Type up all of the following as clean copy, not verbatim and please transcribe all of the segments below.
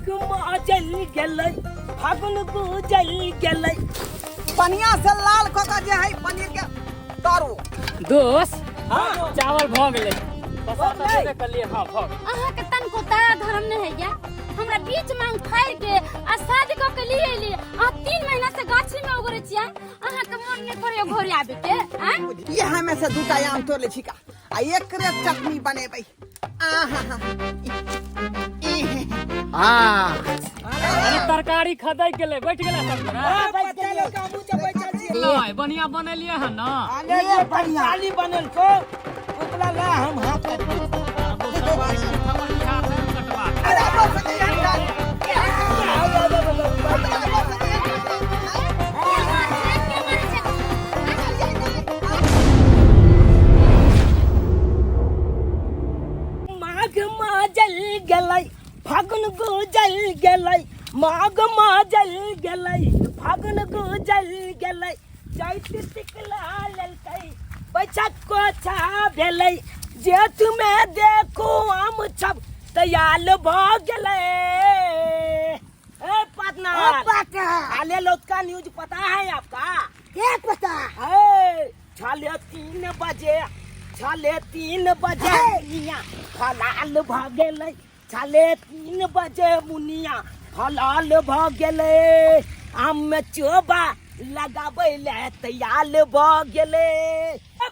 माघ माजल गेलै फागुन गुजल गेलै। पनिया से लाल कऽ के जे है पनीर के तरू। दोस्त, हाँ। चावल भऽ गेलै। भऽ गेलै? गेलै। हाँ, भऽ गेलै। अहाँके तनको दया धर्म नहि होइया। हमरा बीच मांग फाड़ि के आ शादी कऽ के लिए एली, अहाँ 3 महीना से गाछी में उगरै छियै, अहाँके मन नहि करैया घरे आबे के? आँय? इएह में से दूटा आम तोड़ ले छिका आ एकरे चटनी बनेबै। आहा। हाँ, अरे तरकारी खदक गेलै, बैठ गेलै सब गोरा? हाँ, बच्चा लोग हमहूँ सब बैठल छियै। नहि, बढ़िया बनेलियै हन ने? अरे ये बढ़िया बनल छौ, ओकरा ला हम हाथ काटि दै छी। अरे बस नहीं हम माघ माजल गेलै फागुन गुजल गेलै, माघ माजल गेलै फागुन गुजल गेलै, चैत टिकला लेलकै बैसाख कोछा भेलै, जेठ में देखू आम छब तैयार भऽ गेलै। ए पार्टनर, आले लौटका न्यूज पता है आपका? क्या पता है? 3:30 बजे, 3:30 बजे मुनिया फलाल भऽ गेलै, 3:30 बजे मुनिया फलाल भऽ गेलै, आम में चोबा लगाबै ले तैयार भऽ गेलै। ए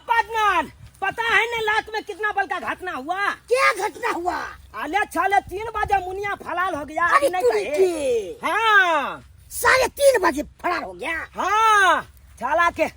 पार्टनर, पता है ना लात में कितना बड़का घटना हुआ? क्या घटना हुआ? आले 3:30 बजे मुनिया फलाल हो गया। अरे नहीं तुरी कहे। के। हाँ। 3:30 बजे फरार हो गया। हाँ, छाला के आप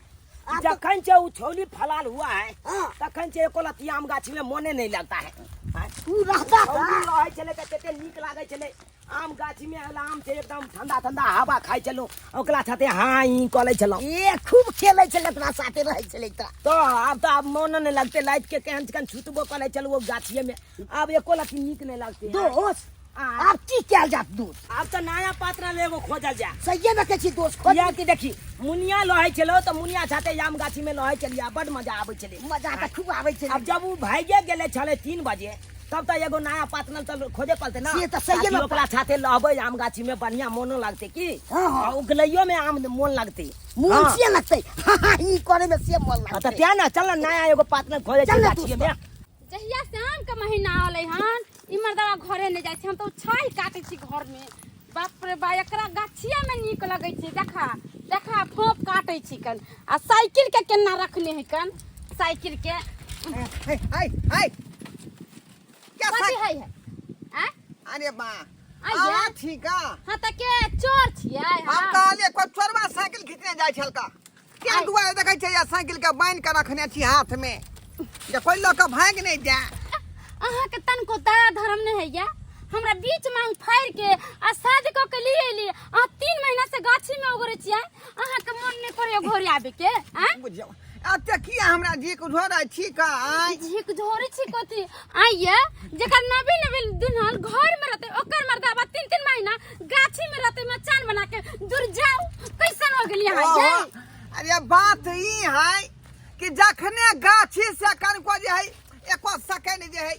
तो- जखन से उ छौली फलाल हुआ है, हाँ। तखन से एको लत्ती आम गाछी में मोने नहीं लगता है। हाँ। तू रहता छौली था। रहै छलै तऽ कते नीक लागै छलै आम गाछी में आयल आम छै, एकदम ठंडा ठंडा हवा खाइ छलहुँ, ओकरा साथे हाँ ई कऽ लै छलहुँ। ए खूब खेलै छलै, ओकरा साथे रहै छलै तऽ। तो आब तऽ आब मोनो नहि लगतै। लाइट के केहन केहन छुतबो कऽ लै छलहुँ ओ गाछिए में, आब एको लत्ती नीक नहि लगतै। दोस्त, आ। आब की कयल जात दोस्त? आब तऽ नया पात्र ले एगो खोजल जाय। सहिए में कहै छी दोस्त, खोज। किया कि देखी, मुनिया लहै छलौ तऽ मुनिया साथे आम गाछी में लहै छलियै, बड मजा आबै छलै। मजा तऽ खूब आबै छलै। आब जब उ भागिए गेलै छलै 3 बजे, तब तऽ एगो नया पार्टनर तऽ खोजे पड़तै ना। से तऽ सहिए ताकि में ओकरा साथे लहबै आम गाछी में, बढ़िया मोनो लगतै की। हाँ, हाँ। आ उगलैयो में आम मोन लगतै। मोन हाँ। से लगतै, हाँ, हाँ, ई करे में से मोन हाँ, तऽ लगतै। तें ने चल ने नया एगो पार्टनर खोजे चल छै ने गाछी दोस्त। में। जहिया से आम के महीना अलै हन, ई मर्दवा घरे नहि जाइ छै। हम तऽ छाइ काटै छी घर में। बाप रे बा, एकरा गाछिए में नीक लगै छै। देखा देखा, फोप काटै छी कन आ साइकिल के केना रखने है कन साइकिल के। है है है, क्या? कथी है है आँय? अरे बा। आइए। अहाँ ठीक है? हाँ, तऽ के चोर छियै? हम हम कहलियै कोइ चोरबा साइकिल खींचने जाइ छल का क्या। आइ। दुआरे देखै छै या साइकिल के बान्हि के रखने छी हाथ में जे कोइ लऽ के भागि नहि जाय। अहाँके तनको दया धर्म नहि होइया। हमरा बीच मांग फाड़ि के आ शादी कऽ के लिए एली, अहाँ 3 महीना से गाछी में उगरै छियै, अहाँके मन नहि करैया घरे आबे के? आँय? बुझियौ, एते किया हमरा झीक झोरै छी का? आँय? झीक झोरै छी कथी? आइये जेकर नबी नबी दुल्हन घर में रहते, ओकर मर्दाबा 3-3 महीना गाछी में रहते मचान बना के। दूर जाओ, कैसन हो गेली अहाँ? ओहो, ये? अरे बात ई है कि जखने गाछी से कनको जे है एको सेकेंड जे है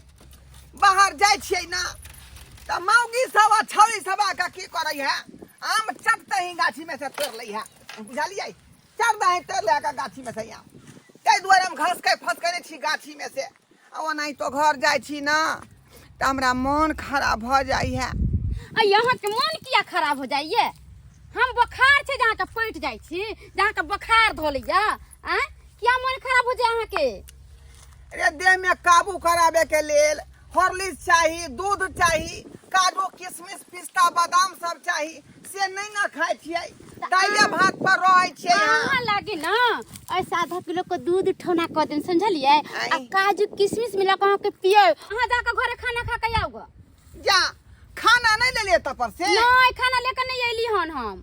बाहर जाइ छियै ना, तऽ मौगी सब आ छौरी सब आके की करै है, आम चटते ही गाछी में से तोड़ लै है, बुझलियै? चढ़ दही तोड़ लै के गाछी में से आम। ताहि दुआरे हम घसकै फसकै छी गाछी में से। आ ओनाहितो घर जाइ छी ना तऽ हमरा मोन खराब भऽ जाइ है। आ अहाँके मन किया खराब हो जाइए? हम बोखार छै जे अहाँके पटि जाइ छी, जे अहाँके बोखार धऽ लैया? आँय, किया मन खराब हो जाए अहाँके? अरे देह में काबू कराबे के लेल हॉर्लिक्स चाही, दूध चाही, काजू किशमिश पिस्ता बादाम सब चाही, से नहीं ना खाइ छियै, दाइले भात पर रहै छियै अहाँ। अहाँ लागे ना ऐसे आधा किलो के दूध ठोना कऽ देम, समझलियै? आ आँय। काजू किशमिश मिला कऽ अहाँके पियै। अहाँ जाकऽ घरे खाना खा के आउ गऽ। जा, खाना नहीं लेलियै तब पर से? नहीं, खाना लेके नहीं अयली हन हम।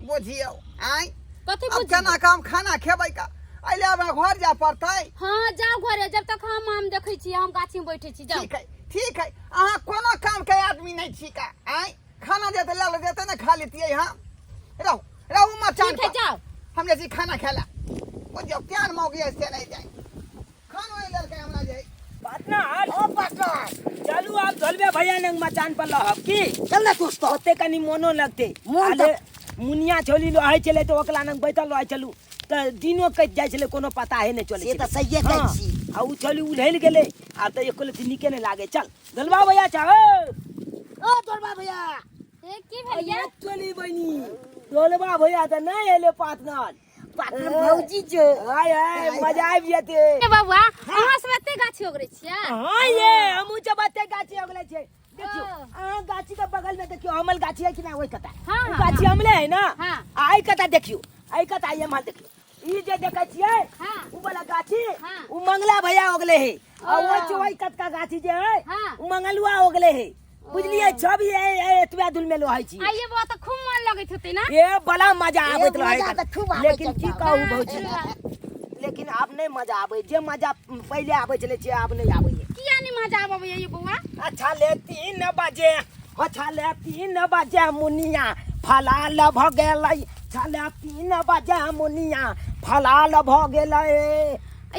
बुझियौ। आँय? कथी अब बुझियौ? केना कऽ हम खाना खेबै का? अइले हमरा घर जाय पड़तै। हाँ, जाउ घरे। जब तक हम आम देखै छी, हम गाछी में बैठे छी, जाउ। ठीक है, ठीक है। अहाँ कोनो काम के आदमी नहीं छी का? आँय, खाना जेते ले ले जेते ने खा लेतियै हम। रहू रहू मचान ठीक है, पर। जाओ। हम जैसी खाना खेला। बुझियौ, केहन मौगी है से नहीं जाए, खानो नहीं लेलकै हमरा जे। पार्टनर। ओ पार्टनर। चलू आब धोलबे भैया नंग मचान पर लहब की। चल ना दोस्त। ओते कनी मोनो लगते। मोन। अरे मुनिया छोली रहै छलै तऽ ओकला नंग बैठल रहै छलू तऽ दिनो कटि जाइ छलै, कोनो पता हे नहि चलै से छलै। तऽ सहिए कहै हाँ, छी। आ उ छोली उलहलि गेलै, आब तऽ एको लत्ती नीके नहि लागै। चल धोलबा भैया छौ। ओ तोरबा भैया। ए, की भेल ये? चली बनी, ढोलबा भैया तऽ नहि एलै पार्टनर। पार्टनर भौजी जो। हाय हाय, मजा आबि जेतै। ए बबुआ, अहाँ सब एते गाछी ओगरै छियै? हाँ ये, हमहूँ सब एते गाछी ओगलै छियै। देखियौ, ओ। अहाँ गाछी के बगल में देखियौ, हमल गाछी है कि ना? ओहि कता हाँ, उ हाँ, गाछी हाँ। हमले है ना? हाँ। आ एहि कता देखियौ, एहि कता ये माल देखियौ, ई जे देखै छियै, हाँ। उ वाला गाछी, हाँ। उ मंगला भैया ओगले है। आ ओ। ओहि छै ओहि कतका गाछी जे है, हाँ। उ मंगलुआ ओगले है, बुझलियै? सब ये एतबे दूर में रहै छी। आइए बौआ, तऽ खूब मन लगैत होतै ना? ए बड़ा मजा आबैत ए, रहै। मजा तऽ खूब आबैत लेकिन की छै। कहू भौजी, लेकिन आब नहि मजा आबै, जे मजा पहिले आबै छलै से आब नहि आबै। किया नहि मजा आबैया ये बौआ? अच्छा ले 3 बजे, अच्छा ले 3 बजे मुनिया फलाल भऽ गेलै। अच्छा ले 3 बजे मुनिया फलाल भऽ गेलै।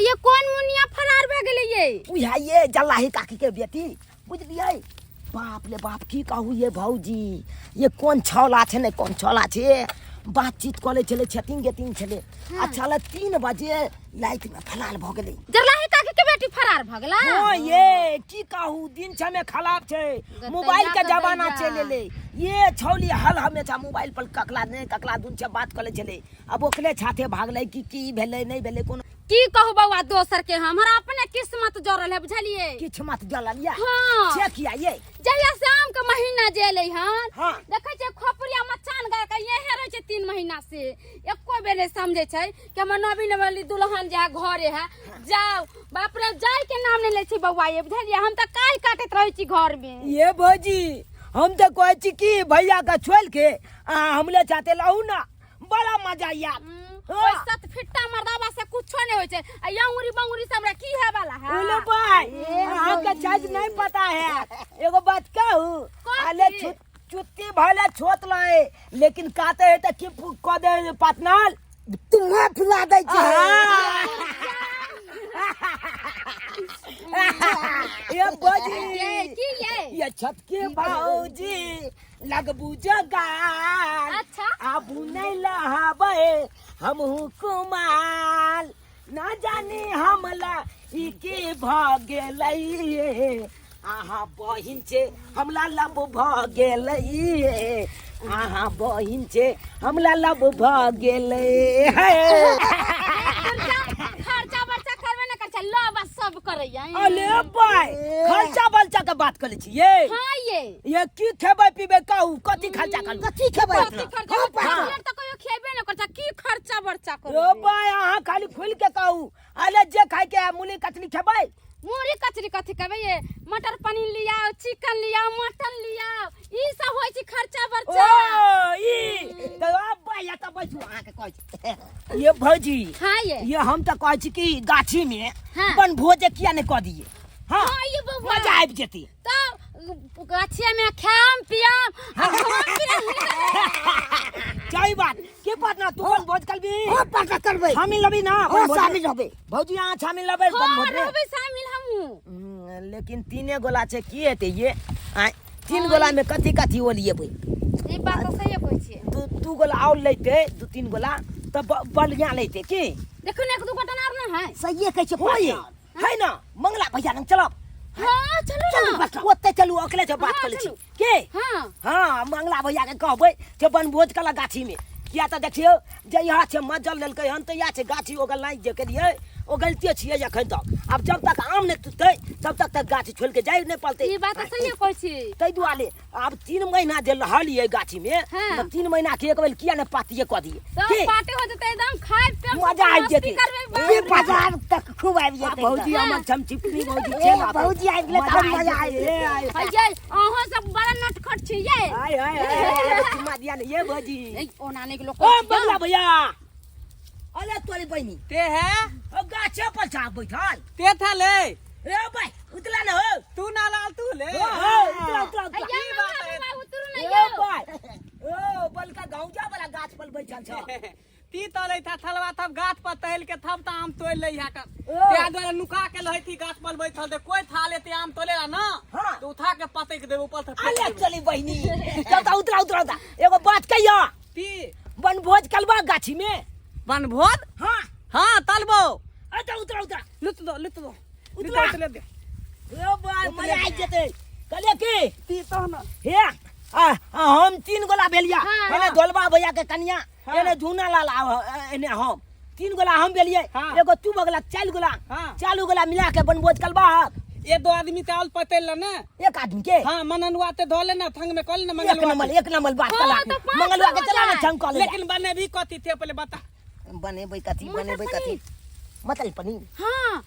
ये कोन मुनिया फरार भए गेलै ये? उएह ये जल्लाही काकी के बेटी, बुझलियै? बाप रे बाप, की कहू ये भौजी, ये कोन छौला छै ने, कोन छौला छै, बातचीत कऽ लै छलै, छेतिंग गेतिंग छलै। अच्छा ले 3 बजे रातिमे फलाल भऽ गेलै। जरलाही काकी के बेटी फरार भऽ गेलै? हाँ ये, की कहू, दिन समय खराब छै। गतैया। मोबाइल के जमाना गतैया। चलि एलै ये। छौली हल हमेशा मोबाइल पर ककला नहि ककला दुन से बात कऽ लै छलै। आब ओकरे छाथे भागलै कि की भेलै नहि भेलै कोनो। की कहू बौआ दोसर के, हमरा अपने किस्मत जरल है, बुझलियै? किछु मत जलल ये? हाँ। से किया ये? जहिया से आम के महीना जे एलै हन, हाँ। देखै छियै खोपड़िया मचान गाड़ के यहे रहै छै 3 महीना से। एको बेर नहि समझै छै कि हमर नवी नवेली दुल्हन जे है घरे है। जाओ बाप रे, जाय के नाम नहि लै छै बौआ ये, बुझलियै? हम तऽ काहि काटैत रहै छी घर में। ये भौजी, हम तऽ कहै छी कि भैया के छोड़ि के अहाँ हमले चाहते लहू ना, बड़ा मजा याद। ओहि सत फिट्टा मर्दाबा से कुछो नहीं होइ छै, आ ये अंगुरी बंगुरी से हमरा की है वाला है। बोलो भाई, अहाँके छज नहीं पता है। एगो बात कहू? कथी? अले चुत्ती भले छोट लए, लेकिन काते है तऽ की कऽ दे पाटनल। तुम्हा फुला दै छै। ये भौजी। ये की ये? ये छतकी भौजी, लगबू जगाल। अच्छा। आबू नहीं लहाबे हमहू कुमाल, ना जानी हमला ई की भऽ गेलै। अहाँ बहिन छै हमला लब भऽ गेलै, अहाँ बहिन छै हमला लब भऽ गेलै हे। खर्चा खर्चा बर्चा करबे न कर छै, लब आ सब करैया। अले भाई, खर्चा बर्चा के बात करै छियै? हाँ ये। ये की खेबै पीबै कहू, कथी खर्चा करू? कथी खेबै? कथी खर्चा? हाँ, पार्लर तऽ कहियो खेबे न कर छै, की खर्चा बर्चा ओ करू? भाई, अहाँ खाली खुलि के कहू। अरे जे खाय के है, मूली कचली खेबै? मूरी कचरी कथी कहबै ये? मटर पनीर लियाओ, चिकन लियाओ, मटन लियाओ, ई सब होइ छै खर्चा ओ बर्चा। ई तऽ अब भाई, एतऽ बैठू, अहाँके कहै छी ये भौजी। हाँ ये। ये हम तऽ कहै छी कि गाछी में हाँ। बनभोज किया नहि कऽ दिए? हाँ। हाँ ये बौआ। मजा आबि जेतै। तब गाछिया में खाम पियाम आ घूमम फिरम। सही बात के पटना, तू बनभोज करबी? हाँ पार्टनर, करबै। शामिल रहबी ना? हाँ। बनभोज में? शामिल रहबै। भौजी, अहाँ शामिल रहबै हाँ बनभोज में? रहबै शामिल हमहूँ। लेकिन तीने गोला छै, की हेतै ये? आँय, तीन गोला में कथी कथी ओलिएबै? ई बात तऽ सही कहै छियै। दू दू गोला आओर लैते, दू तीन गोला तऽ बढ़िआँ लैते की? देखू ने, एक दू गोटा आर ना है। सहिए कहै छै। हो ये पार्टनर। है ना, मंगला भैया लग चलब। हाँ, चलू चलू ना। पार्टनर। ओते चलू, अकेले से बात हाँ, करै छी। चलू। के हाँ। हाँ, मंगला भैया के कहबै जे बनभोज कला गाछी में। किया तऽ देखियौ जे यहाँ छै मजल लेलकै हन तऽ इएह छै गाछी ओगल नहि जे केलियै, ओ गलतिये छियै एखन तक। आब जब तक आम नहि टूटतै तब तक तक गाछी छोड़ि के जाइ नहि पड़तै। ई बात तऽ सही कहै छियै। ताहि दुआरे आब 3 महीना जे रहलियै गाछी में, हाँ। तऽ 3 महीना के एक बेर किया नहि पातिये कऽ दियै? सब की पार्टी हो जेतै एकदम, खाय पियब। मजा आबि जेतै। करबै बाप ई रे। बाजार तक खूब आबि आ जेतै। भौजी, हाँ। हमर छमछिपनी भौजी ए, छै ना। भौजी आबि गेलै तऽ आओर मजा आबि जेतै। है ये, अहाँ सब बड़ा नटखट छी ये। आय आय आय, चुम्मा दिया ने ये भौजी। ए, ओना नहि लोक। ओ बंगला भैया, अरे तोरी बहिनी। ते है। ओ गाछे पर छा बैठल। ते था ले। ए भाई, उतला न हो। तू ना लाल, तू ले। ओ हो, उतला उतला उतला। है ये मंगला बाबा, उतरू ना। ए यौ। भाई, ओ बलका गाँजा वाला गाछ पर बैठल छ। ती तलै था थलवा थब गाछ पर तहल के थब त आम तोड़ लै हा कर ओ। त्या द्वारा नुका के लहै थी गाछ पर बैठल ते कोई था लेते आम तोले ला ना हाँ। तो उठा के पटक देब ऊपर से फेंक अले देब। चली बहिनी चल त उतरा उतरा उतरा एगो बात कहियो ती बनभोज कलबा गाछी में बनभोज हाँ हाँ तलबो अच्छा उतरा उतरा लुत दो लुत दो उतरा। लुत दे ए बा मजा आबि जेतै कहलियै की ती तो ना हे आ, आ, हम तीन गोला भेलिया हाँ। एने ढोलबा भैया के कनिया हाँ। एने झूना लाल आ, एने हम तीन गोला हम भेलिए हाँ। एगो तू बगला चार गोला हाँ। चालू गोला मिला के बनभोज कलबा हक ये दो आदमी ते आल पतेल ला ना एक आदमी के हाँ मननवा ते धो लेना थंग में कल ना एक मंगलवा नंबर के। एक नंबर बात हाँ, कला तो पाँच मंगलवा के हो चला ना जाए। छंग कॉलेज लेकिन बने भी कथी थे पहले बता बनेबै कथी मटर बनेबै कथी पनीर। मतल पनीर हाँ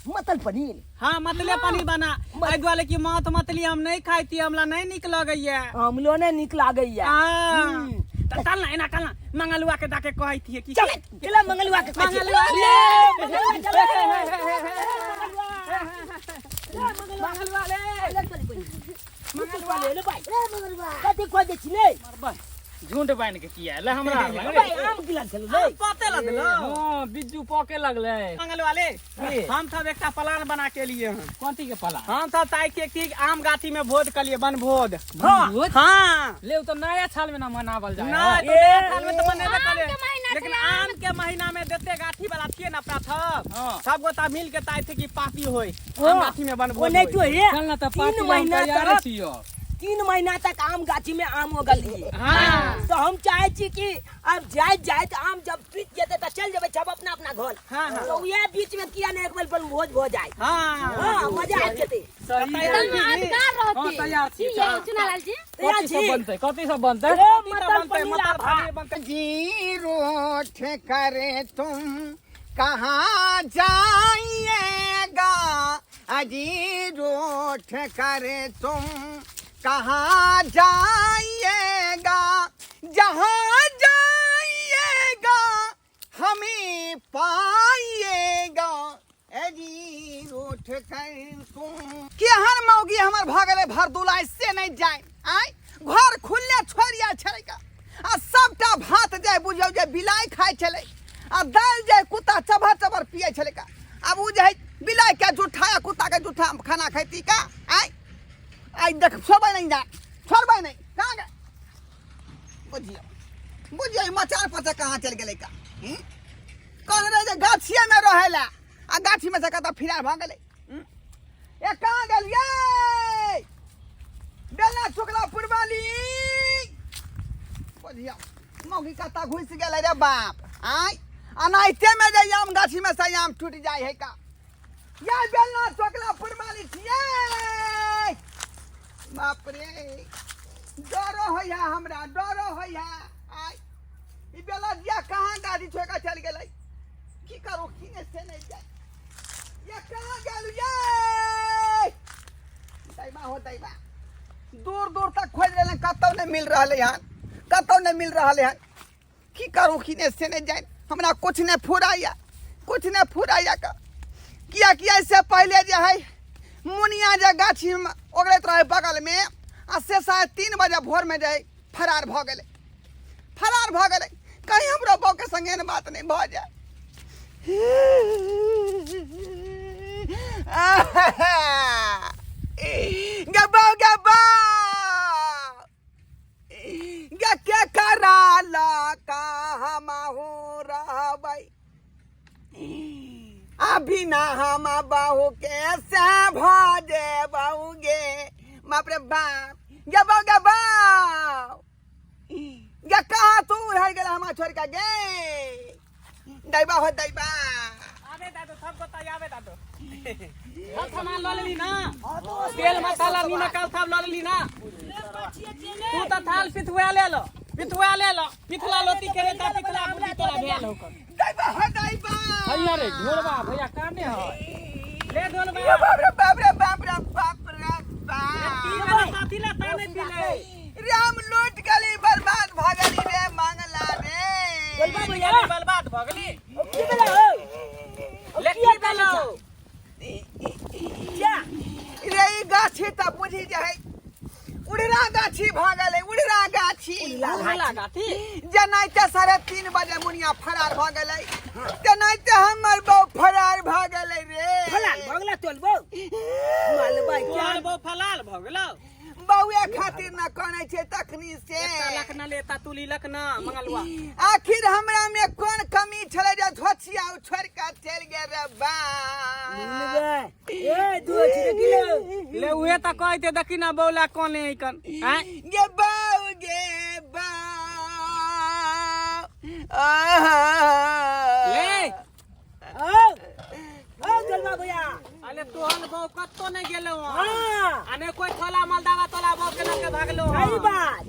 मतल पनीर हाँ मतले पनीर बना एहि दुआरे कि माछ मछली हम नहीं खाइ छी हमरा नहीं नीक लगैया हमलो ने नीक लागैया हाँ। तऽ चल ना एना चल ना मंगलुआ के जाके कहै छियै कि चल चल मंगलुआ के कहै छियै। मंगलुआ ले, मंगलुआ चल मंगलुआ रे मंगलुआ ले ले भाई कथी खोज दै छी ले झुंड बान्हि के किया एलै हमरा लग रे? भाई आम गिला छल ले पते लगलो हँ बिज्जू पके लगलै मंगलुआ ले हम सब एकटा प्लान बना के लिए हैं कथी के पला हम सब चाहे छियै कि आम गाछी में भोज कलिए बनभोज हाँ भोज? हाँ ले उ तऽ नया साल में ना मनावल जाय ना है। तो नया साल में तो मनेबे आम करिए के महीना लेकिन छलै, आम आम के महीना में देते गाछी वाला छियै ना अपना सब हाँ। सब गोटा मिल के ताय थे कि पार्टी होय हाँ। आम गाछी में ओ बनभोज नहीं होय। तो हे चल ना तऽ तीन पार्टी ला हम महीना तैयारे तक छियौ 3 महीना तक आम गाछी में आम उगल रही हाँ। तो हम चाहे छी कि अब जाइत जाइत आम जब टूट जेते तो चल जेबै सब अपना अपना घर हाँ, हाँ। तो उहे बीच में किया ने एक बेर भोज भो जाए हाँ हाँ मजा आबि जेतै सही तैयार एकदम छी? यादगार हाँ, रहती तैयार छी। की ये चुनालाल जी तैयार कथी सब छी बनतै कथी सब बनतै ए, कथी मटर बनतै, पनीर मटर आ भात। पनीर बनतै। जी रोठ करे तुम कहाँ जाइएगा अजी रोठ करे तुम कहाँ जाइएगा जहाँ जाइएगा हमें पाइएगा अजी रोठ कर तुम केहन मौगी हमर भऽ गेलै भरदुला से नहि जाय आय घर खुलले छोड़ि आयल छलै का आ सबटा भात जाय बुझियौ जे बिलाइ खाइ छलै आ दालि जे कुत्ता चबर चबर पियै छलै का आब ओ जे है बिलाइ के जूठा आ कुत्ता के जूठा खाना खैती का आय आइ देख छोड़बै नहि जा छोड़बै नहि कहाँ गए बुझियौ बुझियौ ई मचान पर से कहाँ चलि गेलै का हूँ? कहने रहै जे गाछिएमे रहै लए आ गाछीमे से कतऽ फिरार भऽ गेलै हूँ? ए कहाँ गेलियै बेलना चुकला पुरवाली बुझियौ मौगी कतऽ घुसि गेलै रे बाप आँय अनाहिते मे जे आम गाछी में से आम टूटि जाइ है का या बेलना चोकला पुरवाली छियै बाप रे डरो होइ है हमरा डरो होइ है आय ई बेला जिया कहाँ गाड़ी छोड़ के चल गेलै की करू की नहि से नहि जाय ये कहाँ गेल ये दैबा हो दैबा दूर दूर तक खोजि रहलै कतौ नहि मिल रहलै हन कतौ नहि मिल रहलै हन की करू की नहि से नहि जानि हमरा किछु नहि फुराइए किछु नहि फुराइए कऽ किएकि एहिसँ पहिले जे हइ मुनिया जे गाछीमे ओगरैत रहै बगलमे आ से 3:30 बजे भोरमे जे हइ फरार भऽ गेलै फरार भऽ गेलै कहीं हमरो बौके संगे एहन बात नहि भऽ जाय गे बौ गे बौ गे के करा लका हमहू रहबै अभी ना हम बहू के से भऽ जेबौ गे बाप रे बाप गे बौ गे बौ गे कहाँ तू रह गेल हमरा छोड़ के गे दैबा हो दैबा आबे दादो सब गोता आबे दादो सब सामान लऽ लेली ना तेल मसाला नीमक आल सब लऽ लेली ना तू तऽ थाल पिथुआ ले लो पिथुआ ले लो पिथला लोती करे ता पिथला बुद्धि तोरा भेल हो कर दैबा हो दैबा भैया रे ढोलबा भैया काने है ले ढोलबा ये बाप रे बाप रे बाप रे बाप रे बाप साथी ला ता नहीं पीले रे हम लूट गेली बर्बाद भऽ गेली रे मंगला रे बोलबा भैया बर्बाद भऽ गेली की भेलै हो ले की भेलौ क्या रे ई गाछी तऽ बुझी जे है उड़रा गाछी भऽ गेलै उड़रा गाछी छी। उर्मिला गाथी। जेनाहिते 3:30 बजे मुनिया फरार भऽ गेलै, तेनाहिते हमर बहू फरार भऽ गेलै रे। फलाल भऽ गेलै तोल बौ मालबा क्या। तोहर बहू फलाल भऽ गेलौ। बउए खातिर न कनै छै तखनी से। एकटा लखना ले एकटा तुली लखना मंगलुआ। आखिर हमरा में कोन कमी छलै जे धोछिया उ छोड़ के चलि गेल रे बा। ए दू छी रे किलो। ले उहे तऽ कहते देखी ना बौला कोने कन आँय। गे बाऊ गे बाऊ आहा। ले आओ आओ जलवा भैया। अरे तोहन बहू कत्तो नहीं गेलो। हाँ। अने कोई थोला मलदावा तोला बहू के लके भागलो। सही बात।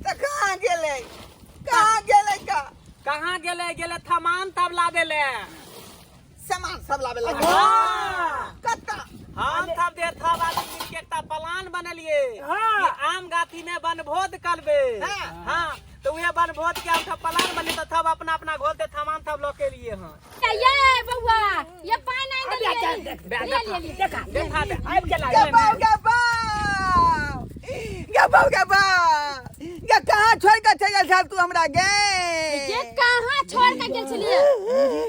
तऽ कहाँ गेलै, कहाँ गेलै का? कहाँ गेलै? गेलै थमान तब लाबे ले। सामान सब लाबे लगे। हाँ। कत्ता? हम तब दे थब आदमी मिल के एकटा प्लान बनेलिए। हाँ। कि आम गाथी में बनभोज करबे। हाँ। हाँ तो उहे बनभोज के हम सब प्लान बने तो थब अपना अपना घोलते थमान थब लके लिए। हाँ ये बउआ ये पानी नहीं अबे देलिए। देख, ले ले ले। देखा देखा दे। आबि गेला। गे बाऊ गे बाऊ गे बाऊ गे बाऊ गे, कहाँ छोड़ के चलि गेल छल तू हमरा गे? ये कहाँ छोड़ के गेल छलिए?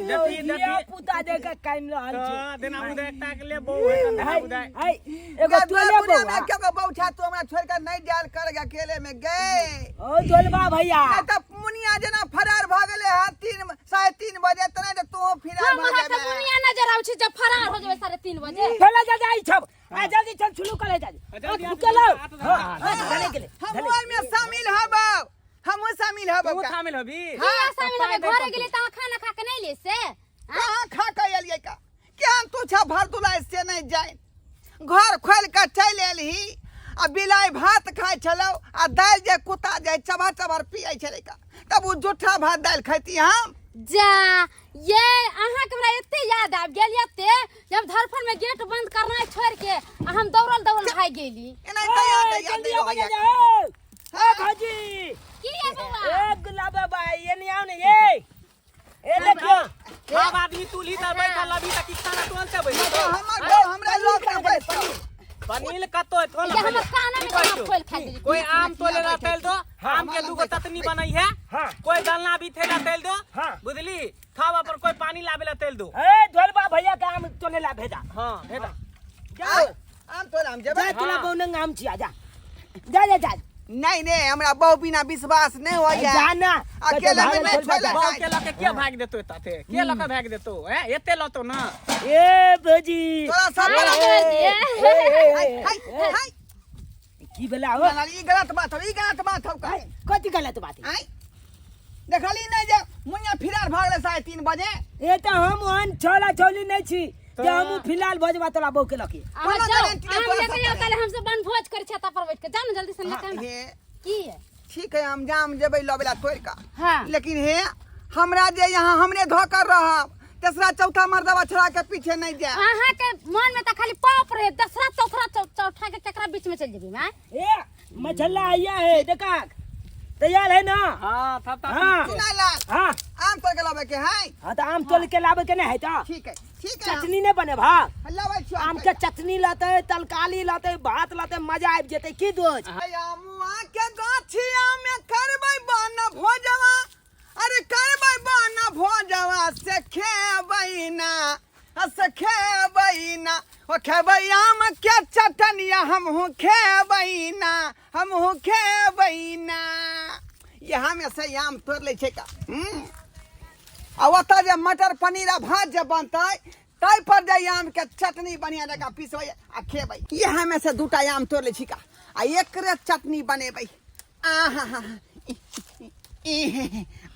देखी धिया देखी पुता देख के कानि रहल छै। हाँ, देना उदय एकटा के ले बहू है देना है उदय। है एगो गे तोले दुनिया बौआ। में के गो बहू छा, तू हमरा छोड़ के नहीं जायल कर गे अकेले में गे। ओ जोलबा भैया। नहीं तऽ मुनिया जेना फरार भऽ गेलै हँ 3:30 बजे, तऽ नहि तऽ तोहूँ फिरार हम भऽ अहाँ के जेबै। मुनिया नजर आबै छै जब फरार हो जेबै 3:30 बजे। चला जा जाइ छब आ जल्दी चल शुरू करे जा। जल्दी हाथ चलो। हाथ हां चले गेले। हम ओहिमे शामिल हबौ, हमहूँ शामिल हबौ। तू का। शामिल होबी? किया शामिल होबे? घरे गेली तऽ अहाँ खाना खा के नहीं ले से? कहाँ खा के एलियै का? केहन तू छा भरदुला से नहीं जाय, घर खोलि के चलि एलही आ बिलाइ भात खाइ छलौ आ दालि जे कुत्ता जे चबर चबर पियै छलै का, तब ओ जूठा भात दालि खैती हम? जा ये अहाँ के हमरा एते याद आबि गेल एते जब धरफन में गेट बंद करना छोड़ के आ हम दौड़ल दौड़ल भागि गेली। एनाहिते याद ए, याद जल्दी रहैया। आबि जाओ। ए भौजी। की ये बउआ? ए गुलाब बाबा ये नहीं आओ ने ये। ए देखियो। सब आदमी तुली तर बैठल अभी तक खाना तुरंत बैठल। हमर घर हमरा लग के बैठल। पनीर कतो है थोड़ा। ये हमर काना में कहाँ खोल खा देली। कोई आम तोले ला तेल दो, आम के दूगो चटनी बनई है। हाँ। कोई डालना भी थेला तेल दो। हाँ। बुझली खावा पर कोई पानी लावे ला तेल दो। ए ढोलबा भैया के आम तोले ला भेजा। हाँ भेजा। जाओ। आम तोरा हम जेबै। जा तोला बहुनंग आम छिया जा। जा जा जा। नहीं नहीं हमरा बहु बिना विश्वास नहीं होइया। जा ना। अकेले में नहीं छोड़े। बहु के लके के भाग देतो एताते? के लके भाग देतो? हैं एते लतो ना। ए भौजी। तोरा सब हाँ, बड़ा ए, हाय हाय हाय। की भेला हो? ई गलत बात हौ, ई गलत बात हौ का? कथी गलत बात है? आय देखली नहीं जे मुनिया फिरार भऽ गेलै 3:30 बजे। ए तऽ हम ओहन छोला छोली नहीं छी जे हम फिलहाल भजबा तोरा बहू के लके। अहाँ कोनो जाओ, गारंटी नहीं, आम तोरा लेके सब जाओ, ताले हमसब बनभोज करै छियै पर बैठ के। जाओ ना जल्दी से लेके आउ ना। हे की है? ठीक है, हम जाम जेबै लबेला तोड़ का। हाँ। लेकिन हे हमरा जे यहाँ हमरे धोकर रहब, तेसरा चौथा मर्दवा छोड़ा के पीछे नहीं जाए। अहाँ के मन में तऽ खाली पाप रहे, दसरा चौथरा चौथा के केकरा बीच में चलि जेबी माय? ए मछला आया है देखा तैयार है ना? हाँ तब तक। हाँ। सुना लाल। हाँ। आम तोड़ के लाबे के है? हाँ तो आम तोड़ के लाबे के नहीं है तो। ठीक है ठीक है। चटनी नहीं बने भा। लाबै छियौ। आम के चटनी लाते, तरकारी लाते, भात लाते, मजा आबि जेतै की दोस्त? आमुआ के गाछिया में करबै बन भोजवा, अरे करबै बन भोजवा से खेबै ना, से खेबै ना, ओ खेबै आम के चटनिया हमहूँ खेबै ना, हमहूँ खेबै ना। यहाँ में से आम तोड़ लै छै का। आ ओतऽ जे मटर पनीर आ भात जे बनतै ताहि पर जे आम के चटनी बढ़िया जकाँ पिसबै आ खेबै। यहाँ में से दूटा आम तोड़ लै छी का आ एकरे चटनी बनेबै। आहा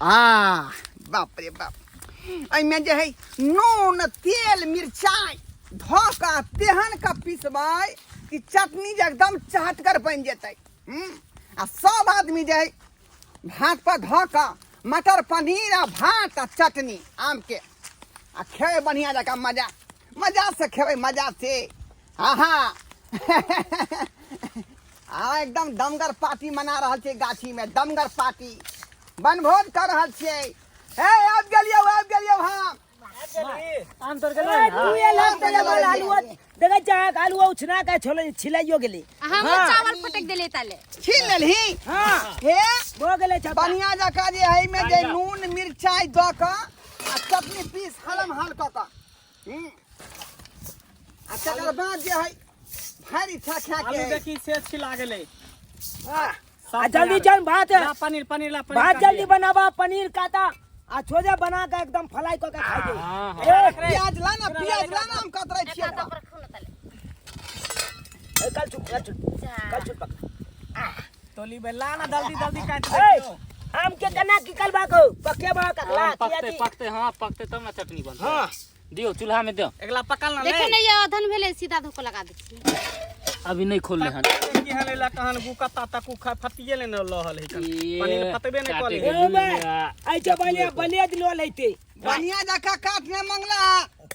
आ बाप रे बाप, एहिमे जे है नून तेल मिरचाइ धऽ कऽ तेहन कऽ पिसबै कि चटनी जे एकदम चहटगर बनि जेतै। आ सब आदमी जे है भात पर धऽ कऽ मटर पनीर आ भात आ चटनी आम के आ खेबै बढ़िया जकाँ, मजा मजा से खेबै, मजा से। आहा हाँ एकदम दमगर पार्टी मना रहल छै गाछी में, दमगर पार्टी बनभोज कर रहल छियै। हे आबि गेलियौ, आबि गेलियौ हम। आम तोड़ के ए, तू ये लग ते जब आलू देखै छै आलू उछना के छोले छिलाइयो गेली। हम चावल फटक देले ताले। छीन लेलही। हां। हे भऽ गेलै छप्पा। बढ़िया जकाँ जे है में जे नून मिरचाई दऽ कऽ आ चटनी पीस हलम हल कऽ कऽ आ तकर बाद जे है भारी इच्छा खा के आलू देखी से छिला गेलै। हां। आ जल्दी चल भात। ला पनीर, पनीर ला, पनीर भात काट जल्दी लिया। बनाबा, पनीर काटा आ छोजा बना के एकदम फ्राई क के खाइ दे। हां हां। ए, प्याज ला ना, प्याज ला ना, हम कतरै छियै। एक हाथ पर रखू ना ताले। ए, कल छुप, कल छुप, कल छुप पकड़। तोली बे ला ना, जल्दी जल्दी काट ए, दे। आम के केना की कलबा को पके बा ककला आम पकते पकते, हाँ पकते तब ना चटनी बनते। हां। दियो चूल्हा में दियो। एकला पकल ना। देखे नहीं ये अधन भेले, सीधा धोको लगा दै छी। अभी नहीं खोल हन। की हले ला कहन गु कत्ता तक उ खा फतिये ले न लहल है। पनीर फतबे नहीं काटे कले। के ए बे, ऐसे बलिया बलिया दिलो लेते। बढ़िया जकाँ काट ने मंगला।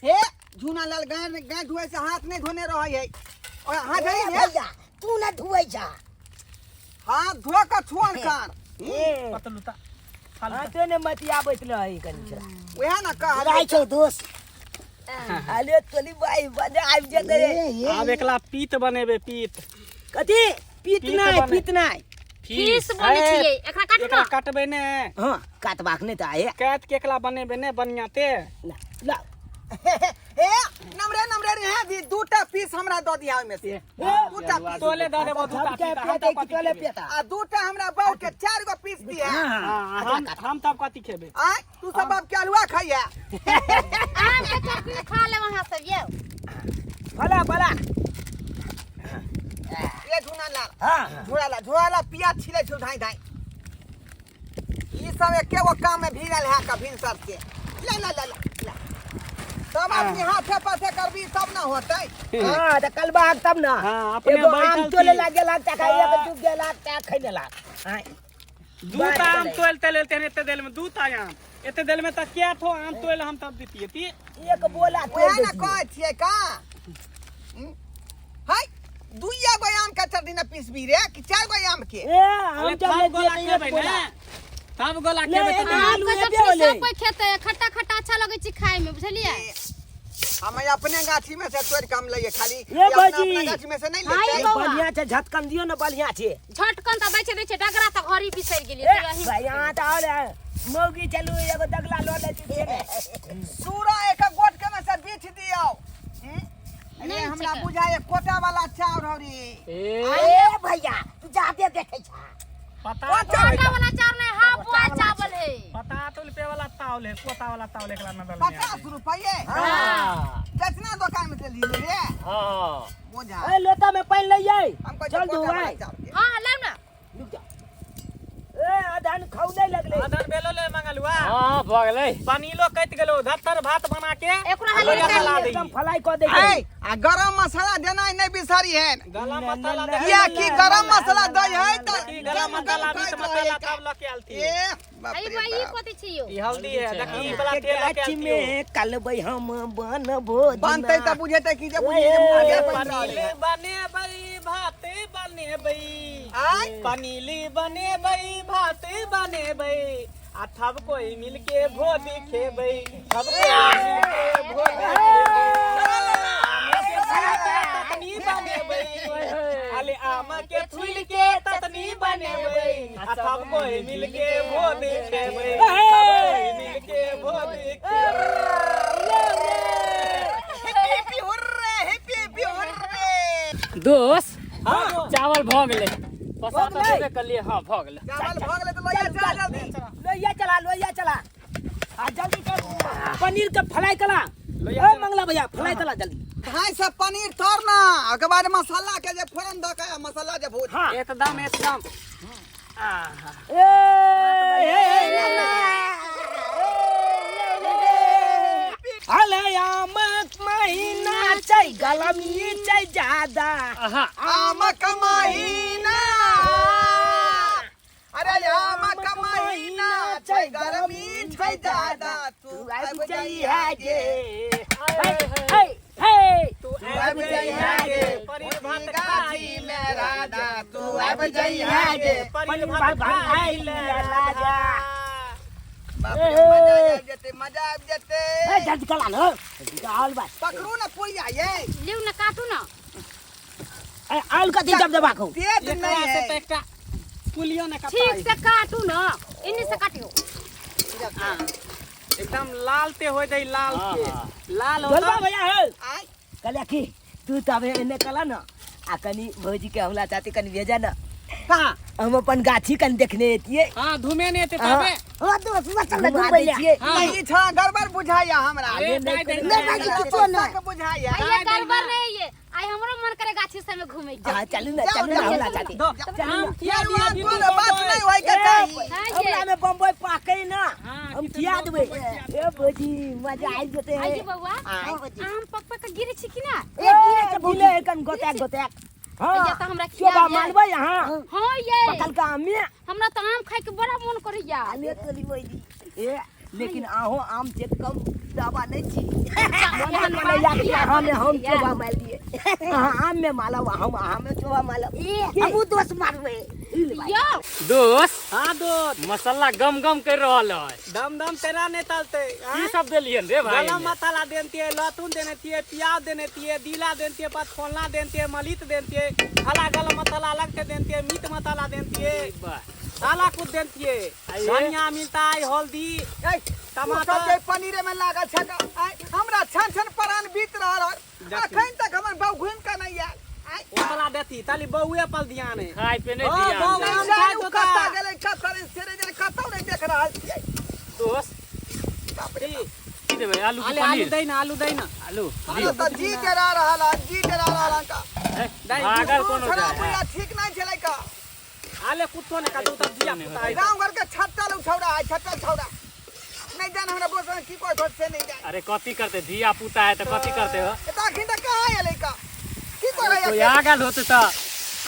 हे झूना लाल गाय गाय धुए से हाथ नहीं धोने रहे है। और हाथ ए है भैया तू ना धुए जा। हाथ धो के छुअन कर। पतलुता हाथो ने मत आबैत रहे कनी छला। वएह ना कह राय छौ दोस्त। अरे तोली भाई बने आबि जेतै रे। आब एकला पीत बनेबे पीत। कथी? पीत पीत नहीं, बने। पीत नहीं। फीस बने छियै, एकरा काट एकरा ना। काटबे ने। हां, काटबाक नहीं त आए। काट के एकला बनेबे ने बढ़िया ते। ला, ला। हे नमरे नमरे रे है दी दूटा पीस हमरा दऽ दिया ओहिमे से। दूटा पीस। तोले दऽ देबो दूटा सबके पीत, हम पेते तब कि कथी तोले खेबै? पेता। आ दूटा हमरा बहू के 4 गो पीस दिया। हाँ, हम तब कथी खेबै? आय तू सब बाप के अलुआ खाइया। आम के चटनी खा लेब अहाँ सब यौ। भला भला। ये झूना लाल। हां। झोला ला, झोला ला पियाज छिलै छौ धाई धाई। ई सब एके गो काम में भिड़ल है कभी सर से। ला ला ला ला, ला। सब आदमी हाथे पाथे करबी तब ना होतै। हां, त कलबा तब ना। हां, अपने एगो आम बैठल तोले छी। लागे लागता खाइ, एगो डूब गेला लागता खैने लाग। हां। दूटा आम तोल तेल तेन एते देल में दूटा आम। एते देल में त क्या ठो आम तोल हम तब दितिए ती। एक बोला तोल वएह ना देतिए। कहै छियै का। हाय दुइया गो आम के चटनी ना पीसबी रे कि 4 गो आम के? ए, हम अरे जब तब ले गोला दिए खेबै एक बोला। ने। तब गोला ले, खेबै एना तब। आलू आम के एबे चटनी होलै। सब कोइ खेतै, खट्टा खट्टा अच्छा लगै छै खाय में, बुझलियै? हम अपने गाछी में से तोड़ के हम लइए खाली। ए अपना भौजी। अपना गाछी में से नहीं हाँ, लेते। ये बौआ। बढ़िया छै, झटकन दियो ना, बढ़िया छै। झटकन त दै छै, दै छै, डगरा त घरी बिसरि गेलियै, ए, तैयो अहीं भाई, यहाँ त और मौगी चलू एगो दगला ल लै छी। सूरा एक गोट के में से बीछ दियो। अरे नहीं हमरा छै। बुझाए कोटा वाला चाउर हौ रे। ए ए भैया तू जादे देखै छा। पता कोटा वाला चावल नहीं, हाँ बुआ चावल है। पता तो रुपये वाला तावल है, कोटा वाला तावल एकला में दल। 50 रुपये। हां। जितना दुकान में से ली रे। हां। बोझा। ए लोटा में पानी लई आई। हम कहै चल छियै कोटा वाला धुआई। चाउर के। हाँ लाउ ना। रुक जा। ए अधन खौले लगले। अधन बेलो ले मंगलुआ। हां, भ गेलै। पनीलो कटि गेलो, धत्तर भात बना के एकरा हाली लोहिया निकालि चला लिअ। दही। एकदम फ्राई क दे। ए, आ गरम मसाला देनाइ नहीं बिसरी है। गरम मसाला दे। किया कि गरम मसाला दै है त की गरम मसाला मीट मसाला तब लके आयल थी। ए बाप अरे रे बुआ ई बाप। कथी छी यौ? ई हल्दी है, देखी ई वाला के तेल लके गाछ आयल थी। में कलबै हम बनबो। बनतै त बुझेतै कि जे बुझी जे मुर्गे बनि रहल पनीर है। बनेबै भात बनेबै। आय पनीर बनेबै भात बनेबै आ थब कोई मिलके भोज खेबै, थब कोई मिलके भोज खेबै। चटनी बनेबै, अले आम के छुल के चटनी बनेबै आ थब कोई मिलके भोज खेबै, थब कोई मिलके भोज खेबै। Happy happy hurray, happy happy hurray. दोस्त, चावल भ गेलै। पसा त देबे करलियै, हां भ गेलै। चावल भ गेलै त लइया चल जल्दी। लोहिया चला, लोहिया चला। आ जल्दी कर पनीर के फ्राई कला। ए मंगला भैया फ्राई कला जल्दी। भाई सब पनीर तोड़ ना, ओके बाद मसाला के जे फोरन दऽ के मसाला जे भूज। हां। एकदम एकदम। ए ए अले आमक महीना छै, गलमी छै ज्यादा। आहा। आमक महीना, अरे आमक महीना छै, गरमी छै ज्यादा, तू आबि जइहा गे। हे हे हे तू आबि जइहा गे। पनीर भात गाछी में राधा, तू आबि जइहा गे। पनीर भात खाइ ले राधा। बाप रे, मजा आबि जेतै, मजा आबि जेतै। ए जल्दी कला न आल बा। पकड़ू ने पुड़िया ये। लिउ ने, काटू ने। ए आल कथी जब देबा को तेज एकरा नहीं से है। तऽ एकटा पुलियो ने ठीक कटाइ। से काटू ने, इन्नी से काटियो। एकदम लाल ते होय दे, लाल हाँ, के हाँ। लाल बोलबा होता। भैया हे। आय। कहलिया की तू तब एने कला न आ कनी भौजी के हमला चाहती कनी भेजा न। कहाँ? हम अपन गाछी कनी देखने एतिए। हाँ, धूमे नहीं एते हाँ। तबे। ओ दोस्त, बचल ना घुमा घुमबै दै ले। छियै। हाँ। नहीं, ई छौड़ा गड़बड़ बुझाइया हमरा। अरे, नहीं, दाइ दे, नहीं, दाइ नहीं, दे। किछो नहीं। शक बुझाइया। आइए गड़बड़ नहीं ये, आई हमरो मन करे गाछी से में घूमे के। हाँ, चलू ना, जाओ, चलू ना, जाओ, हमला चाहती। दो, आम खिया यार, दिया वहाँ भी कोनो तू बात बम्बई। नहीं होय के चाही। हाँ हमरा ये। में बम्बई पाके ना, हाँ, हम कितने खिया लोग देबै। बम्बई खिया ए भौजी, मजा आबि जेतै। आइए बउआ, हाँ, भौजी। आम पक पक के गिरे छी कि ना? ए गिरे छै, गिले कन गोतेक गोतेक। हाँ, भैया तऽ हमरा खिया चोबा दिया। मानबै अहाँ? हाँ ये। पकल का आम में? हमरा तऽ आम खाय के बड़ा मन करैया। आले तोरी भौजी। ए लेकिन आहो आम से कम दवा नहीं छी। मन एहन मन बात या कि किया अहाँ में हम करै छियै? चोबा मारि दिए। अहाँ आम में मालब, हम अहाँ में चोबा मालब। ए हमहूँ दोस्त मारबै। यौ। दोस्त। हाँ दोस्त। मसाला गम गम कर रहल है। दम दम तेरा नहीं तलते। की सब देलियन रे भाई? गरम मसाला देनतिए, लहसुन देने थिए, प्याज देने थिए, दीला देनतिए, पचफोलना देनतिए, मलित देनतिए, हला गरम मसाला अलग से देनतिए, मीट मसाला देनतिए, वाह। साला कुछ देनतिए, आइए। धनिया मिलता है, हल्दी, ए, तू टमाटर। सब जे पनीरे में लागल छै का, आय, हमरा छन छन प्राण बीत रहल है। देखी। अखन तक हमर बहू घुमि के नहीं आयल। आय, ओकरा देती ताली बउए पर ध्यान है। खाय पे नहीं ओ, ध्यान बउआ। दे। आम जाने खाय उ तो कत्ता ता। गेलै, कत्ता रे, सेरे गेलै, कतौ नहीं देख रहल छियै। दोस्त। बाप रे बाप। की देबै, आलू की आले आलू पनीर? दै ना, आलू दै ना। आलू। हमरा तऽ जी डरा रहल हन, जी डरा रहल हन का। दाइ, भागल कोनो छौड़ा जाय है। बुढ़िया ठीक नहीं छलै का। आले कुत्तो ने काटू तब जिया पुता है। गाँव घर के छत्तल उ छौड़ा है, छत्तल छौड़ा। नहीं जान हमरा बोल की कोई होत से नहीं जान। अरे कथी करते, धिया पुता है तो कथी करते हो? ए तऽ अखन तक कहाँ एलै का? की करै कोई आ गेल होते तऽ आम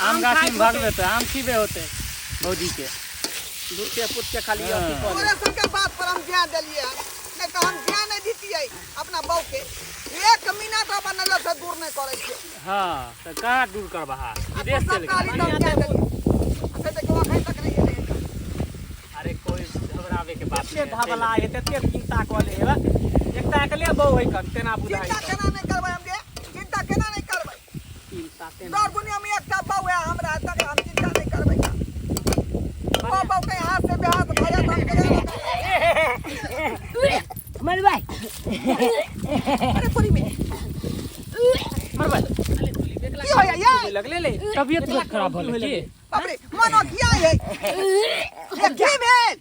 आम गाछी खाइत में भगबे तऽ आम खीबे होते भौजी के। दूध के पुत के खाली अथी कऽ ले। तोरे सबके बात पर हम ध्यान देलियै हन, नहीं तऽ हम ध्यान नहीं दितियै अपना बहू के। एक मिनट अपन नजर से दूर नहीं करै छियै। हाँ, तऽ कहाँ दूर करबा? आ विदेश तू सब चलि कहली गेल। तऽ हम ध्यान देलियै। अच्छा देखियौ अखन तक नहीं एलै हन। अरे कोई घबरावे के बात एते नहीं है, धबला है, तते चिंता कऽ ले हेबा। एकटा अकेले बहू है कन तेना बुझाइ चिंता छै। केना नहीं करबै हम गे? चिंता केना नहीं करबै? चिंता तेना। दौड़ दुनिया में एकटा बहू है हमरा, तक हम चिंता नहीं करबै। ओ बहू के हाथ से बेहाथ भऽ जायत, हम केना रहबै? मर भाई। अरे तोरी में मरबै। की होया ये? लगले ले। तबियत बहुत खराब भऽ गेल की? बाप रे, मनो किया है? ये की भेल?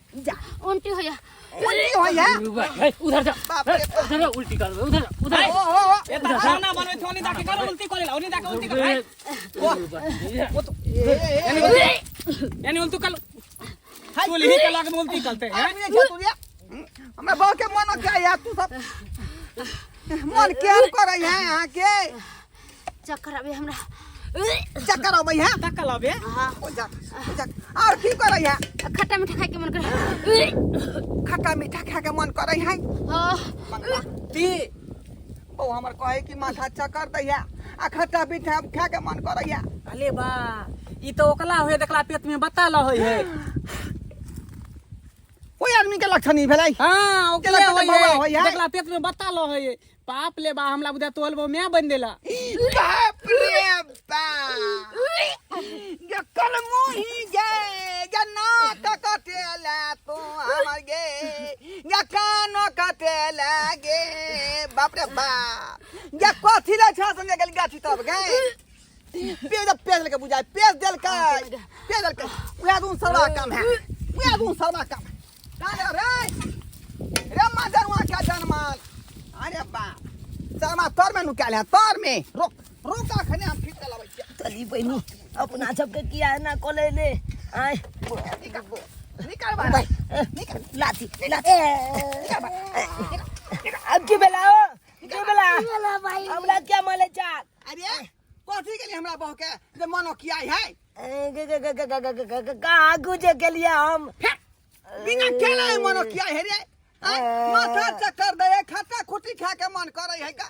उल्टी होया। उल्टी होय है? हे, उधर जा। बाप रे हे, उधर जा, उल्टी कर उधर जा, उधर ओ हो हो। ए त खाना बनबै छौ, ओनी दाके कर उल्टी कऽ ले, ओनी दाके उल्टी कर। ए, ए, ए, यानी उल्टी कर। चूल्ही के लग में उल्टी करते हैं। आदमी नहीं छै तू रे। हमरा बहू के मनो किया है? तू सब मन केहन करै है अहाँ के? चक्कर आबे हमरा। चक्कर अबै है? तकल अबे। ओ जा, ओ जा। और की करै है? खट्टा मीठा खाय के मन करे। खट्टा मीठा खाय के मन करै है? हाँ। मंगला। ती बहू हमर कहै कि माथा चक्कर दै है आ खट्टा मीठा खाय के मन करै है। अले बा, ई त ओकला होय देखला पेट में बताल होय है। ओहि आदमी के लक्षण ई भेलै। हाँ, ओकले केला होय पेट में बौआ है। होय है। देखला पेट में बताल होय है। बाप ले बा, हमरा बुझा तोहल बो मैं बन देला। बाप रे बाप, गे कलमुही गे, गे नाक कटेला तू हमर गे, गे कान कटेला गे। बाप रे बाप, गे कथी ले छा संगे गेल गाछी तरफ गे? पेज पेज लेके बुझाय, पेज देलकै, पेज देलकै। उएह दून सरवा काम है, उएह दून सरवा काम है। कहाँ गेल रे? रे मजरुआ क्या जनमल? अरे बाप, शर्मा तर में नुकायल है, तर में। रोक रोक, अखने हम खींच के लबै छियै। चली बहिनी, अपना सबके किया एना कऽ ले आय। निकाल निकाल बाहर। भाई, निकाल। लाथी लाथी। अब की बेला हो, की बेला? चलो भाई। हमरा क्या माले चाक? अरे कथी गेली हमरा बहू के जे मनो किया है? कहाँ गुजे के लिए हम? बिना केला है मनो किया है रे? आँय, माथा चक्कर दे है, खट्टा खुटी खा के मन करे है का?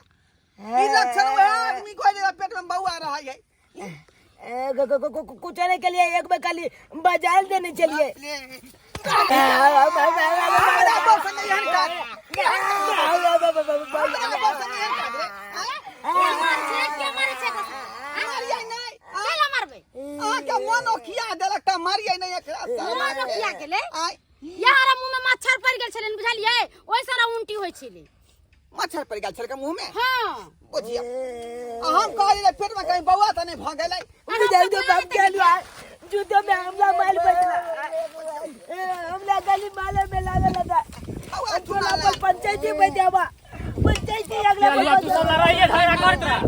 ई लक्षण वएह आदमी को जे पेट में बौआ रहै है। कुछ नहीं के लिए एक बार खाली बाजार देने चलिए। ले, कर हमरा बाप संगे एहन काज, हमरा बाप संगे एहन काज रे। आँय? के मारै छै, के मारै छै एकरा? मारियै नहि। केला मारबै? अहाँके मन ओखिया देलक तऽ मारियै नहि एकरा। मन ओखिया गेलै? आँय? यार, मुँह में मच्छर पड़ि गेल छलै, बुझलियै? ओहि सारा उल्टी होइ छलै। मच्छर पड़ि गेल छलै मुँह में? हाँ। बुझियौ, आ हम कहलियै जे पेटमे कहीं बौआ तऽ नहि भऽ गेलै। बुझाइ दो बाप के लुआ जूतो में हमला मार बैठला, हमला गली माले में लावे लगा। बौआ तोला चुना पर पंचायती में देवा, पंचायती अगला। लिया, तू सब लड़ाइए झगड़ा करत रह।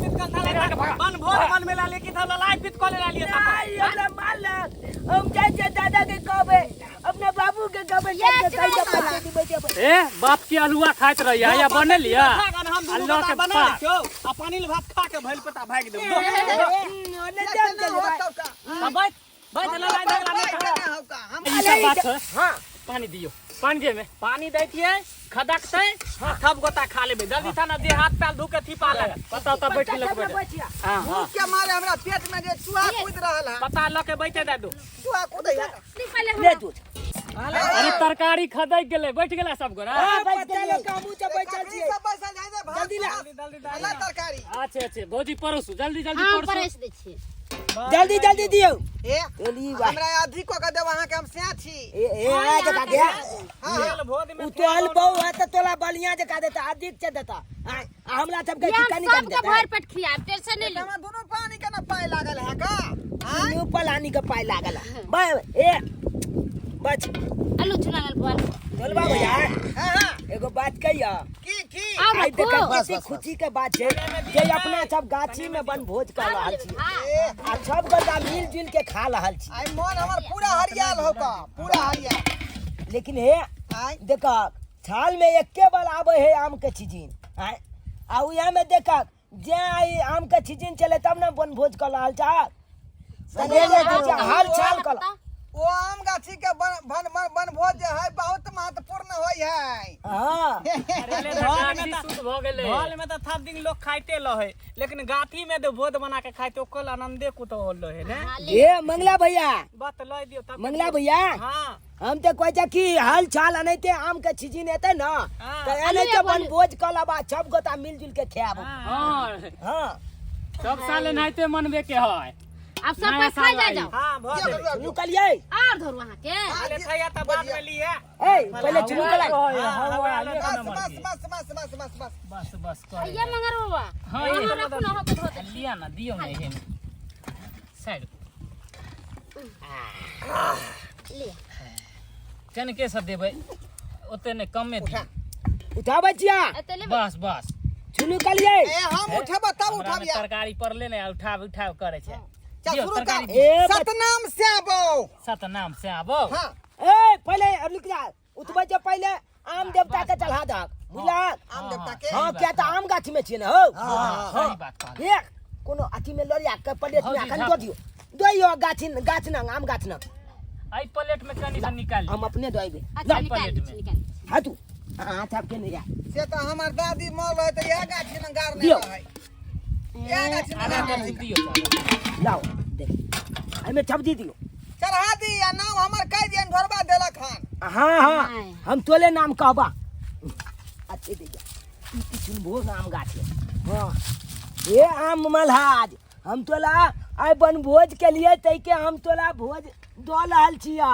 मन भोर मन में ला लेकिन सब लड़ाई पित को ले लिए। नहीं, हमरा मारलक। हम जाइ छियै दादा के कहबै, अपना बाबू के कहबै, सबके कहि दे पंचायती में देबै। ए बाप के अलुआ खाइत रहिया या बनेलिया हम दुनू आ लऽ गोटा के बना पा। लै छियौ आ पानी ले भात खा के भइल पता भागि देबौ। ओने जाम चल भाई। आ बैठ बैठ, लड़ाई झगड़ा नहि कर। ई सब बात छै। हाँ। पानी दियो, पानी दे में। पानी दै छियै, खदकतै आ सब गोटा खा लेबै। जल्दी था ना, जे हाथ पैर धो के थी पा लग। पता उता बैठ लग बैठ। हाँ हाँ। के मारे हमरा पेट में जे चूहा कूद रहल है। पता लऽ के बैठे दे दू। चूहा कूदै है। पहिले ले हमरा दूध। अरे तरकारी खदक गेलै, बैठ गेला सब गोरा। पता लोग हमहूँ सब बैठल छियै। सब बैसल जाइ दे भात। जल्दी ला। अल्लाह तरकारी। अच्छे अच्छे, भौजी परोसू जल्दी जल्दी। हम परोसू। परसि दै छियै। जल्दी जल्दी दियौ। ए एली वाह। हमरा अधिक कऽ के देब अहाँके, हम सैह छी। ए ए आ जका दे। हाँ। भोज में उ तोहल बहु है तऽ तोला बलिया जका देता, अधिक से देता। आ हमरा सबके ये हम चिकन कम सबके देता। भरि पेट खियाब, टेंशन नहि लिअ। हमरा दुनू पानी के ना पाइ लागल है का? आँय? दुनू पलानी के पाइ लागल है। ए बच। आलू चुना लेल बोल। ढोलबा भैया। हाँ हाँ। एगो बात कहिया? की की? आब आइ रखू। देख, कते खुशी के बात छै जे अपना सब गाछी में बनभोज कर रहल छी हाँ। ए आ सब गोटा मिल जुल के खा रहल छी। आइ मन हमर पूरा हरियाल हो का, पूरा हरियाल। लेकिन हे आँय? देख, साल में एके बार आबै है आम के सीजन। आँय, आ उएह में देख जे आइ आम के सीजन चले तब ने बनभोज कर रहल छा। हाल चाल कर। ओ आम गाछी के वन वन वन वनभोज जे है बहुत महत्वपूर्ण होइ है। हाँ। गाछी शुद्ध भऽ गेलै। हॉल में तऽ सब दिन लोग खाइते रहे, लेकिन गाछी में जो भोज बना के खाइते ओकर आनंदे कुछ और रहे ने। हाँ, ले। ए मंगला भैया। बस लय दियौ तब। मंगला भैया। हाँ। हम तऽ कहै छै कि हाल चाल एनाहिते आम के सीजन एतै ने तऽ एनाहिते बनभोज कऽ लेबा, सब गोटा मिल जुल के खायब। हाँ। हाँ। सब साल एनाहिते मनबे के है। आब सब नया कोइ खा साल जाइ आई। जाओ। हाँ, भऽ गेलै। चुनू कलियै। आर धरू अहाँके। पहिले खैया तऽ बाद में लिए। ए पहिले चुनू कलाई। बस बस बस बस बस बस बस। बस बस कर। ये मंगर बाबा। हाँ, अहाँ ये। रखू ने, अहाँके धो दै छी। लिया ना, दियो ना एहन साइड। लिअ। कनके से देबै, ओते नहि, कमे दियौ। उठाबै छिया। एते लेबै। बस बस। चुनू कलियै। ए हम उठेब तब हमरा में उठबिया। तरकारी पड़ले ने, उठाव उठाव करै छै। चल दियौ, शुरू कर। तरकारी दियौ। ए सतनाम श्याबो। सतनाम से आबो। हाँ। ए पहिले रुक जा, उठबै छै पहिले आम देवता के चढ़ा दहक, बुझलक? आम देवता के। हाँ, किया तऽ आम गाछी में छियै ने हौ। हाँ, सही बात कहलियै। एक कोनो अथी में लड़िया के प्लेट में भौजी, अखन झाप। दऽ दियौ, दऽ गाछी गाछ नंग आम गाछ नंग। एहि प्लेट में कनी से निकाल हम अपने दऽ अयबै। अच्छा, निकालि दै छी, निकालि दै छी। हाँ, तू हाथ आपके नहीं जा। से तऽ हमर दादी मर रहै तऽ इएह गाछी में गाड़ने दियौ। रहै, इएह गाछी में आधा गाड़ने करछुल रहै। दियौ तऽ। लाओ देख, एहिमे सब्जी दियौ। चढ़ा दी आ नाम हमर कहि दियनि, ढोरबा देलक हन। हाँ हाँ। नहि। हम तोले नाम कहबा। अच्छे दे जा, ई किशुनभोग आम गाछ है। हाँ, ये आम मल्हाज, हम तोला आइ बनभोज के लिए तैके हम तोला भोज दऽ रहल छिया।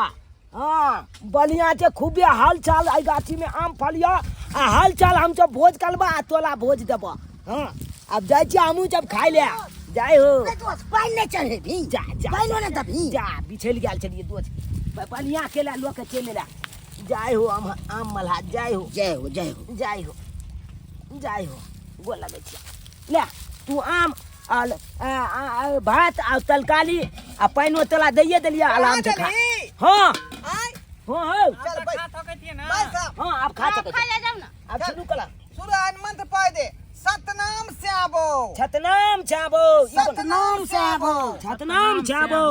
हाँ, बढ़िया छै, खूबे हाल चाल एहि गाछी में आम फलिया आ हाल चाल हम सब भोज करबा आ तोला भोज देबा। हाँ, अब जाइ छियै हमहूँ सब खाइ ले जाइ हो। दोस्त, पानि नहि चढ़ेबही? जा जा। पानिओ नहि देबही? जा, बिछैल गेल छलियै दोस्त, बढ़िया केला लऽ के चलि एला। जाइ हो आम, आम मल्हाज, जाइ हो। जय हो, जय हो। जाइ हो, जाइ हो, गोर लगै छियै। ले तू आम आ भात आ तरकारी आ पानिओ तोला दैये देलियै, आराम से खा। देलही? हाँ। आँय? हाँ हौ। चल बैस। खा सकै छियै ने? बैस आब। हाँ, आब खा आब सकै खा छी। जाइ जाउ ने। आब शुरू कला। शुरू मंत्र पढ़ दे, सतनाम श्याबो। छतनाम छाबो। सतनाम श्याबो। छतनाम छाबो।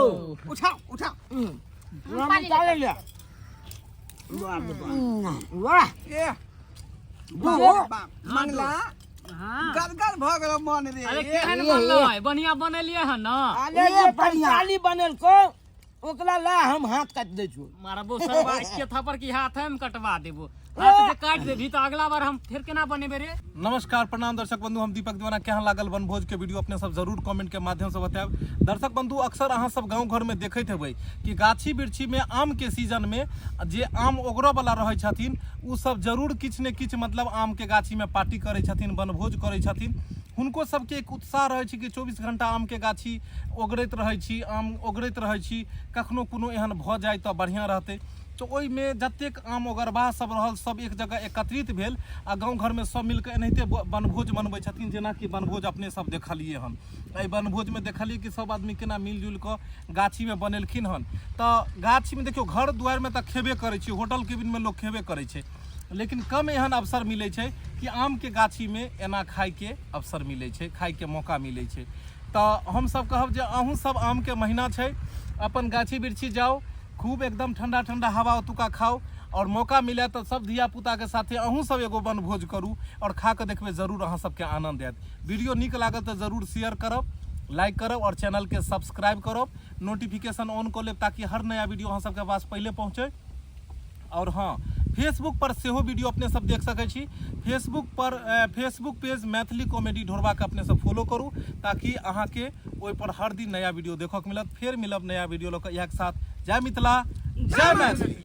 उठाओ उठाओ। हम पानि लेबै। वाह। ए बाप, मंगला गदगद भऽ गेलो मन रे। अरे केहन बनलै? बढ़िया बनेलियै हन ने? अरे जे बढ़िया। तरकारी बनेलको ओकरा ला हम हाथ काटि दै छियौ। मारबो सरवा एके थप्पड़ की हाथ हम कटवा देबो। हाथ जे काटि देबही तऽ अगला बार हम फेर केना बनेबै रे? नमस्कार, प्रणाम दर्शक बंधु, हम दीपक दीवाना। केहन लागल वनभोज के वीडियो अपने सब जरूर कमेंट के माध्यम से बतायब। दर्शक बंधु, अक्सर अहाँ सब गांव घर में देखैत हेबै कि गाछी वृक्षी में आम के सीजन में जे आम ओगरऽ वाला रहै छथिन उ सब जरूर किछु ने किछु मतलब आम के गाछी में पार्टी करै छथिन, वनभोज करै छथिन। हुनको सबके एक उत्साह रहै छै कि 24 घंटा आम के गाछी ओगरैत रहै छी, आम ओगरैत रहै छी, कखनो कोनो एहन भऽ जाय तऽ बढ़िआँ रहतै। तऽ ओहिमे जतेक आम ओगरबाह सब रहल सब एक जगह एकत्रित भेल आ गाँव घरमे सब मिलके एनाहिते वनभोज मनबै छथिन, जेनाकि वनभोज अपने सब देखलियै हन। एहि वनभोजमे देखलियै कि सब आदमी केना मिलजुलि कऽ गाछीमे बनेलखिन हन। तऽ गाछीमे देखियौ, घर दुआरिमे तऽ खेबे करै छै, होटल केबिनमे लोक खेबे करै छै, लेकिन कम एहन अवसर मिलै छै कि आमके गाछीमे एना खाइके अवसर मिलै छै, खाइके मौका मिलै छै। तऽ हमसब कहब जे अहूँ सब आमके महीना छै, अपन गाछी वृक्षी जाउ, खूब एकदम ठंडा ठंडा हवा ओतुका खाउ, और मौका मिले तऽ सब धिया पुता के साथे अहूँ सब एगो वनभोज करू और खा कऽ देखबै, जरूर अहाँ सबके आनंद आयत। वीडियो नीक लागल तऽ जरूर शेयर करब, लाइक करब और चैनल के सब्सक्राइब करब, नोटिफिकेशन ऑन कऽ लेब ताकि हर नया वीडियो अहाँ सबके पास पहिले पहुँचे। और हाँ, फेसबुक पर सेहो वीडियो अपने सब देख सकै छी। फेसबुक पर फेसबुक पेज मैथिली कॉमेडी ढोरबा के अपने सब फॉलो करू ताकि अहाँ के ओहि पर हर दिन नया वीडियो देखऽ के मिलत। फेर मिलब नया वीडियो लऽ कऽ इएह के साथ। जय मिथिला, जय मैथिली।